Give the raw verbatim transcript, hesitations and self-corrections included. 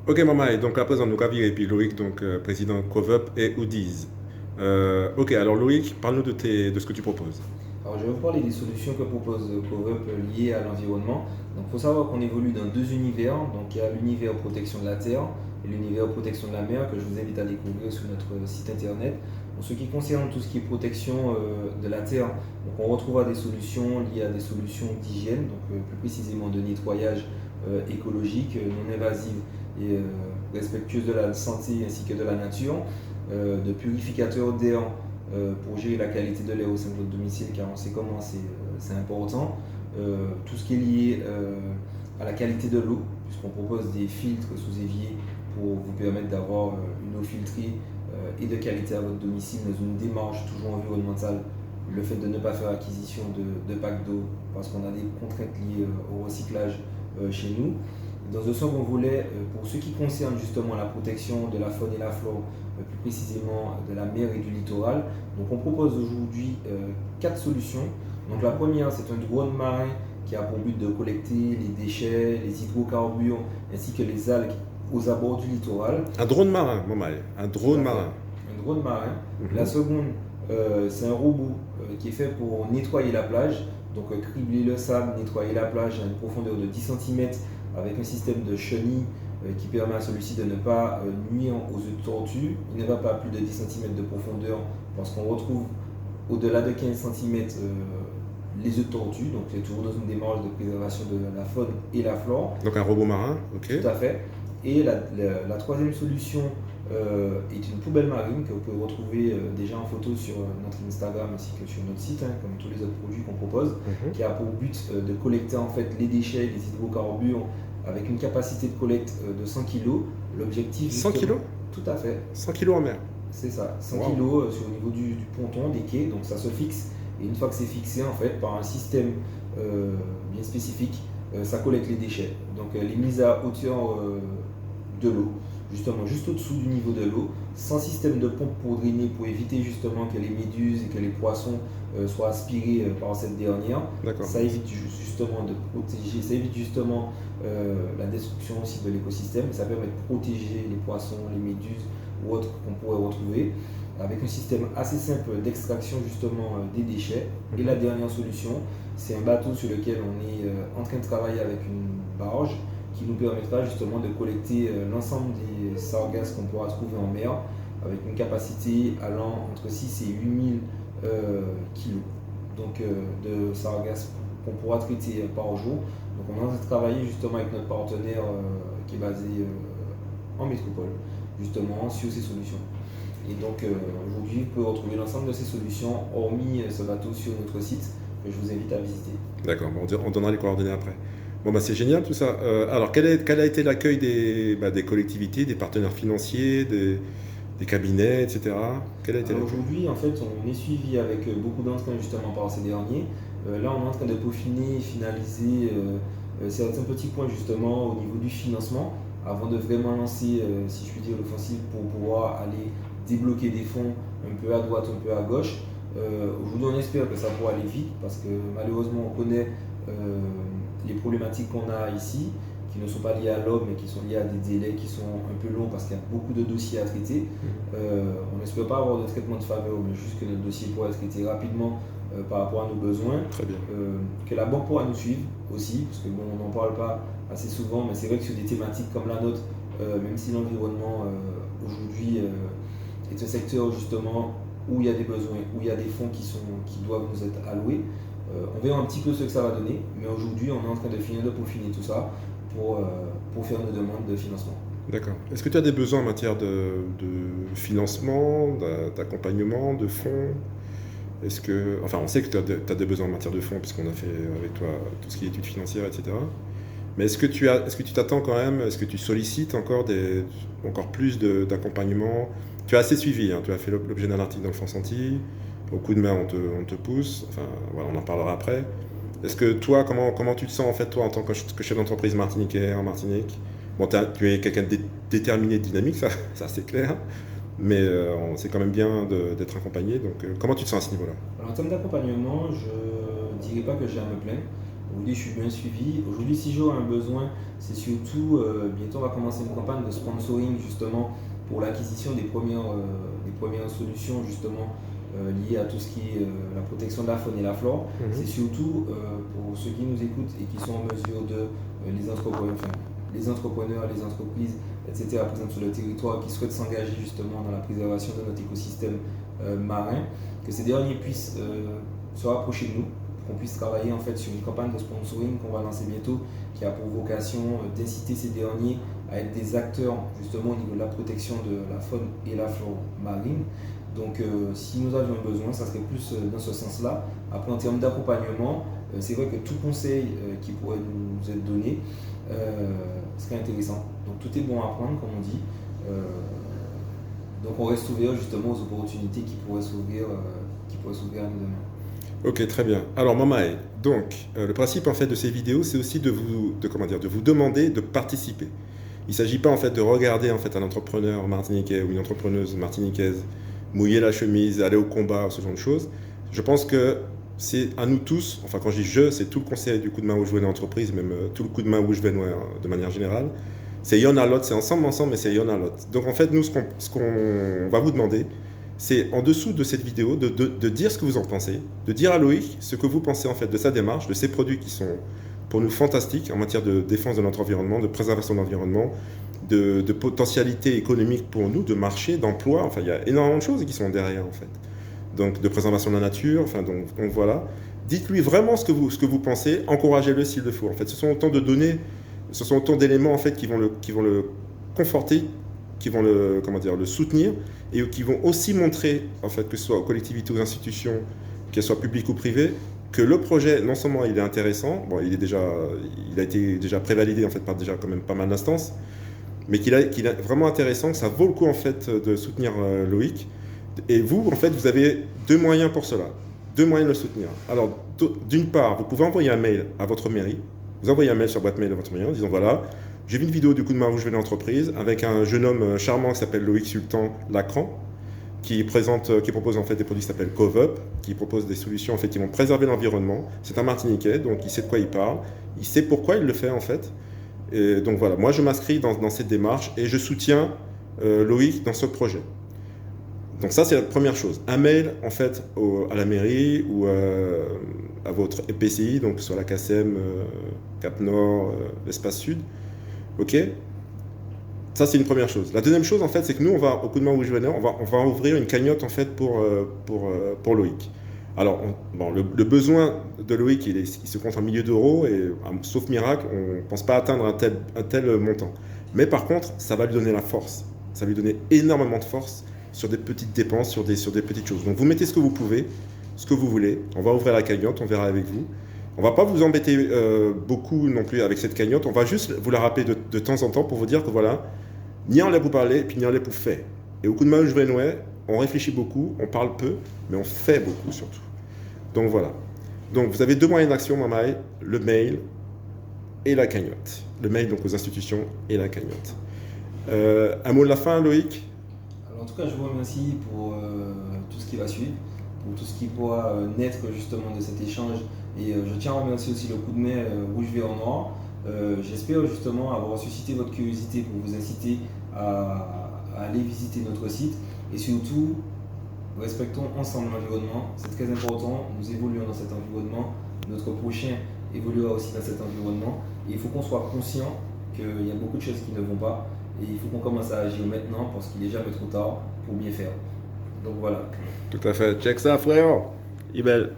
Ok, manmay, donk aprézan nou ka viré épi Loïc, donk, euh, prézidan Cove Up é Oodies. Euh, ok, alors Loïc, parle-nous de tes, de ce que tu proposes. Alors, je vais vous parler des solutions que propose Cove Up liées à l'environnement. Donc, faut savoir qu'on évolue dans deux univers. Donc, il y a l'univers protection de la terre et l'univers protection de la mer que je vous invite à découvrir sur notre site internet. En ce qui concerne tout ce qui est protection, euh, de la terre, donc on retrouvera des solutions liées à des solutions d'hygiène, donc, euh, plus précisément de nettoyage, euh, écologique, euh, non invasive et, euh, respectueuse de la santé ainsi que de la nature, euh, de purificateurs d'air, euh, pour gérer la qualité de l'air au sein de votre domicile, car on sait comment c'est, euh, c'est important. Euh, tout ce qui est lié, euh, à la qualité de l'eau, puisqu'on propose des filtres sous évier pour vous permettre d'avoir, euh, une eau filtrée, euh, et de qualité à votre domicile dans une démarche toujours environnementale, le fait de ne pas faire acquisition de, de pack d'eau parce qu'on a des contraintes liées, euh, au recyclage, euh, chez nous. Dans un second volet, euh, pour ce qui concerne justement la protection de la faune et la flore, euh, plus précisément de la mer et du littoral, donc on propose aujourd'hui, euh, quatre solutions. Donc la première, c'est un drone marin qui a pour but de collecter les déchets, les hydrocarbures ainsi que les algues aux abords du littoral. Un drone marin, manmay, un drone marin. Tout à fait. Un drone marin. Mhm. La seconde, euh, c'est un robot, euh, qui est fait pour nettoyer la plage. Donc, euh, cribler le sable, nettoyer la plage à une profondeur de dix centimètres avec un système de chenille, euh, qui permet à celui-ci de ne pas, euh, nuire aux œufs de tortue. Il ne va pas à plus de dix centimètres de profondeur parce qu'on retrouve au-delà de quinze centimètres, euh, les œufs de tortue. Donc, c'est toujours dans une démarche de préservation de la faune et la flore. Donc un robot marin, ok. Tout à fait. Et la, la- la troisième solution, euh, est une poubelle marine que vous pouvez retrouver, euh, déjà en photo sur, euh, notre Instagram ainsi que sur notre site, hein, comme tous les autres produits qu'on propose, mhm, qui a pour but, euh, de collecter en fait les déchets, les hydrocarbures, avec une capacité de collecte, euh, de cent kilos. L'objectif, justement... Cent kilos ? Tout à fait. Cent kilos en mer ? C'est ça, cent kilos, euh, sur, au niveau du, du ponton, des quais, donc ça se fixe. Et une fois que c'est fixé, en fait, par un système, euh, bien spécifique, euh, ça collecte les déchets. Donc, euh, elle est mise à hauteur, euh, de l'eau, justement, juste au-dessous du niveau de l'eau, sans système de pompe pour drainer, pour éviter justement que les méduses et que les poissons, euh, soient aspirés, euh, par cette dernière. D'accord. Ça évite ju-, justement de protéger, ça évite justement, euh, la destruction aussi de l'écosystème. Ça permet de protéger les poissons, les méduses ou autres qu'on pourrait retrouver, avec un système assez simple d'extraction justement, euh, des déchets. Et la dernière solution, c'est un bateau sur lequel on est, euh, en train de travailler avec une barge qui nous permettra justement de collecter, euh, l'ensemble des sargasses qu'on pourra trouver en mer, avec une capacité allant entre six et huit mille, euh, kilos, donc, euh, de sargasses qu'on pourra traiter, euh, par jour. Donc on est en train de travailler justement avec notre partenaire, euh, qui est basé, euh, en métropole, justement, sur ces solutions. Et donc, euh, aujourd'hui, vous pouvez retrouver l'ensemble de ces solutions, hormis, euh, ce bateau, sur notre site, que je vous invite à visiter. D'accord, bon, on di-, on donnera les coordonnées après. Bon, bah, c'est génial tout ça. Euh, alors, quel est, quel a été l'accueil des, bah, des collectivités, des partenaires financiers, des, des cabinets, et cetera ? Quel a été l'accueil ? Alors aujourd'hui, en fait, on est suivi avec, euh, beaucoup d'entrain justement par ces derniers. Euh, là, on est en train de peaufiner, finaliser, euh, euh, certains petits points justement au niveau du financement avant de vraiment lancer, euh, si je puis dire, l'offensive pour pouvoir aller débloquer des fonds un peu à droite, un peu à gauche. Euh, aujourd'hui, on espère que ça pourra aller vite parce que malheureusement, on connaît, euh, les problématiques qu'on a ici, qui ne sont pas liées à l'homme, mais qui sont liées à des délais qui sont un peu longs parce qu'il y a beaucoup de dossiers à traiter. Mhm. Euh, on n'espère pas avoir de traitement de faveur, mais juste que notre dossier pourra être traité rapidement, euh, par rapport à nos besoins. Très bien. Euh, que la banque pourra nous suivre aussi, parce que bon, on n'en parle pas assez souvent, mais c'est vrai que sur des thématiques comme la nôtre, euh, même si l'environnement, euh, aujourd'hui, euh, est un secteur justement où il y a des besoins, où il y a des fonds qui sont, qui doivent nous être alloués, euh, on verra un petit peu ce que ça va donner, mais aujourd'hui, on est en train de finir de peaufiner tout ça pour, euh, pour faire nos demandes de financement. D'accord. Est-ce que tu as des besoins en matière de, de financement, d'a-, d'accompagnement, de fonds ? Est-ce que, enfin, on sait que tu as de, t'as des besoins en matière de fonds, puisqu'on a fait avec toi tout ce qui est études financières, et cetera. Mais est-ce que tu as, est-ce que tu t'attends quand même, est-ce que tu sollicites encore des, encore plus de, d'accompagnement ? Tu es assez suivi, hein, tu as fait l'ob-, l'objet d'un article dans le France Antilles, au coup de main, on te, on te pousse, enfin, voilà, on en parlera après. Est-ce que toi, comment, comment tu te sens, en fait, toi, en tant que, que chef d'entreprise martiniquais en Martinique ? Bon, t'as, tu es quelqu'un de dé-, déterminé, dynamique, ça, ça c'est clair, mais, euh, on, c'est quand même bien de, d'être accompagné, donc, euh, comment tu te sens à ce niveau-là ? Alors, en termes d'accompagnement, je dirais pas que j'ai à me plaindre. Aujourd'hui, je suis bien suivi. Aujourd'hui, si j'aurais un besoin, c'est surtout, euh, bientôt on va commencer une campagne de sponsoring justement pour l'acquisition des premières, euh, des premières solutions justement euh, liées à tout ce qui est euh, la protection de la faune et la flore. Mhm. C'est surtout euh, pour ceux qui nous écoutent et qui sont en mesure de, euh, les entrepreneurs, enfin, les entrepreneurs, les entreprises, et cetera, présentes sur le territoire, qui souhaitent s'engager justement dans la préservation de notre écosystème euh, marin, que ces derniers puissent euh, se rapprocher de nous, qu'on puisse travailler en fait sur une campagne de sponsoring qu'on va lancer bientôt, qui a pour vocation euh, d'inciter ces derniers à être des acteurs justement au niveau de la protection de la faune et la flore marine. Donc, euh, si nous avions besoin, ça serait plus euh, dans ce sens-là. Après, en termes d'accompagnement, euh, c'est vrai que tout conseil euh, qui pourrait nous être donné euh, serait intéressant. Donc, tout est bon à prendre, comme on dit. Euh, donc, on reste ouvert justement aux opportunités qui pourraient s'ouvrir, euh, qui pourraient s'ouvrir à nous demain. Ok, très bien. Alors, Mamae, donc, euh, le principe en fait de ces vidéos, c'est aussi de vous, de, comment dire, de vous demander de participer. Il ne s'agit pas en fait de regarder en fait un entrepreneur martiniquais ou une entrepreneuse martiniquaise mouiller la chemise, aller au combat, ce genre de choses. Je pense que c'est à nous tous, enfin quand je dis je, c'est tout le conseil du Coup de main Wouj Vè Nwè entreprise, même euh, tout le Coup de main Wouj Vè Nwè hein, de manière générale. C'est yonn a lot, c'est ensemble, ensemble, mais c'est yonn a lot. Donc en fait, nous, ce qu'on ce qu'on va vous demander, c'est en dessous de cette vidéo de, de, de dire ce que vous en pensez, de dire à Loïc ce que vous pensez en fait de sa démarche, de ses produits qui sont pour nous fantastiques en matière de défense de notre environnement, de préservation de l'environnement, de, de potentialité économique pour nous, de marché, d'emploi. Enfin, il y a énormément de choses qui sont derrière en fait. Donc, de préservation de la nature, enfin, donc, donc voilà. Dites-lui vraiment ce que vous, ce que vous pensez, encouragez-le s'il le faut. En fait, ce sont autant de données, ce sont autant d'éléments en fait qui vont le, qui vont le conforter, qui vont le, comment dire, le soutenir et qui vont aussi montrer, en fait, que ce soit aux collectivités, aux institutions, qu'elles soient publiques ou privées, que le projet, non seulement il est intéressant, bon, il est déjà, il a été déjà prévalidé en fait par déjà quand même pas mal d'instances, mais qu'il a- qu'il est vraiment intéressant, que ça vaut le coup en fait de soutenir euh, Loïc. Et vous, en fait, vous avez deux moyens pour cela, deux moyens de le soutenir. Alors, d- d'une part, vous pouvez envoyer un mail à votre mairie, vous envoyez un mail sur la boîte mail de votre mairie en disant voilà, j'ai vu une vidéo du Coup de main Wouj Vè Nwè entreprise avec un jeune homme euh, charmant qui s'appelle Loïc Sultan Lacran, qui présente, euh, qui propose en fait des produits qui s'appellent Cove Up, qui propose des solutions en fait qui vont préserver l'environnement. C'est un Martiniquais, donc il sait de quoi il parle, il sait pourquoi il le fait en fait. Et donc voilà, moi je m'inscris dans, dans cette démarche et je soutiens euh, Loïc dans ce projet. Donc ça, c'est la première chose. Un mail, en fait, au- à la mairie ou euh, à votre E P C I, donc soit la CACEM, euh, Cap Nord, euh, l'Espace Sud. Ok ? Ça, c'est une première chose. La deuxième chose, en fait, c'est que nous, on va, au Coup de main Wouj Vè Nwè, on va, on va ouvrir une cagnotte, en fait, pour, euh, pour, euh, pour Loïc. Alors, on- bon, le, le besoin de Loïc, il, est- il se compte en milliers d'euros, et euh, sauf miracle, on ne pense pas atteindre un tel, un tel montant. Mais par contre, ça va lui donner la force. Ça va lui donner énormément de force sur des petites dépenses, sur des, sur des petites choses. Donc vous mettez ce que vous pouvez, ce que vous voulez. On va ouvrir la cagnotte, on verra avec vous. On va pas vous embêter euh, beaucoup non plus avec cette cagnotte. On va juste vous la rappeler de, de temps en temps pour vous dire que voilà, ni on l'a pour parler, et puis ni on l'a pour faire. Et au Coup de main Wouj Vè Nwè, on réfléchit beaucoup, on parle peu, mais on fait beaucoup surtout. Donc voilà. Donc vous avez deux moyens d'action, Mamae, le mail et la cagnotte. Le mail donc aux institutions et la cagnotte. Euh, un mot de la fin, Loïc ? Alors, en tout cas, je vous remercie pour euh, tout ce qui va suivre, pour tout ce qui pourra euh, naître justement de cet échange. Et euh, je tiens à remercier aussi le Coup de main euh, Wouj Vè Nwè. Euh, J'espère justement avoir suscité votre curiosité pour vous inciter à, à aller visiter notre site. Et surtout, respectons ensemble l'environnement. C'est très important. Nous évoluons dans cet environnement. Notre prochain évoluera aussi dans cet environnement. Et il faut qu'on soit conscient qu'il y a beaucoup de choses qui ne vont pas. Et il faut qu'on commence à agir maintenant parce qu'il n'est jamais trop tard pour bien faire. Donc voilà. Tout à fait. Check ça, frère. Il est bel.